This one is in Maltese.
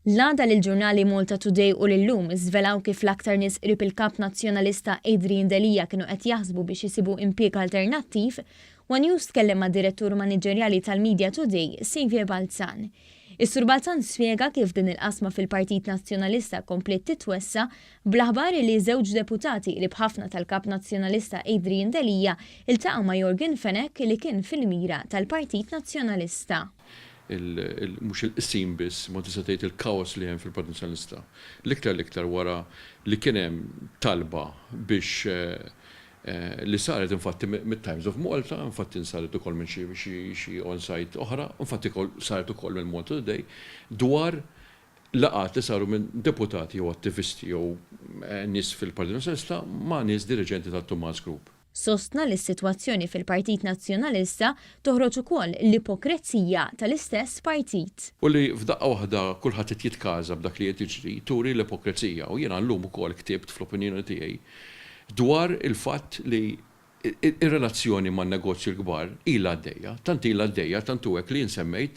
L-għada li l-ġurnali Malta Today u l-Illum żvelaw kif l-aktar nies qrib il-kap Nazzjonalista Adrian Delia kienu qed jaħsbu biex isibu impjieg alternattiv, One News tkellem mad-direttur maniġerjali tal-Media Today, Saviour Balzan. Is-Sur Balzan spjega kif din il-qasma fil-Partit Nazzjonalista kompliet titwessa' bl-aħbar li żewġ deputati qrib ħafna tal-kap Nazzjonalista Adrian Delia iltaqgħu ma' Yorgen Fenech li kien fil-mira tal-Partit Nazzjonalista. Mhux il-qsim biss, ma tista' tgħid il-kaos li hemm fil-Partit Nazzjonalista. L-iktar l-iktar wara li kien hemm talba biex li saret infatti mit-Times of Malta, infatti saret ukoll minn xi on-site oħra, infatti saret ukoll minn Malta Today, dwar laqgħat li saru minn deputati jew attivisti jew nies fil-Partit Nazzjonalista ma' nies diriġenti tat-Tumas Group. Sostna li s-sitwazzjoni fil-Partit Nazzjonalista toħroġ ukoll l-ipokrezija tal-istess partit. U li f'daqqa waħda kulħadd qed jitkaża b'dak li qed jiġri turi l-ipokrezija. U jiena llum ukoll ktibt fl-opinjoni tiegħi dwar il-fatt li ir-relazzjoni man-negozji l-kbar ilha għaddejja, tant ilha għaddejja tant hu hekk li jien semmejt.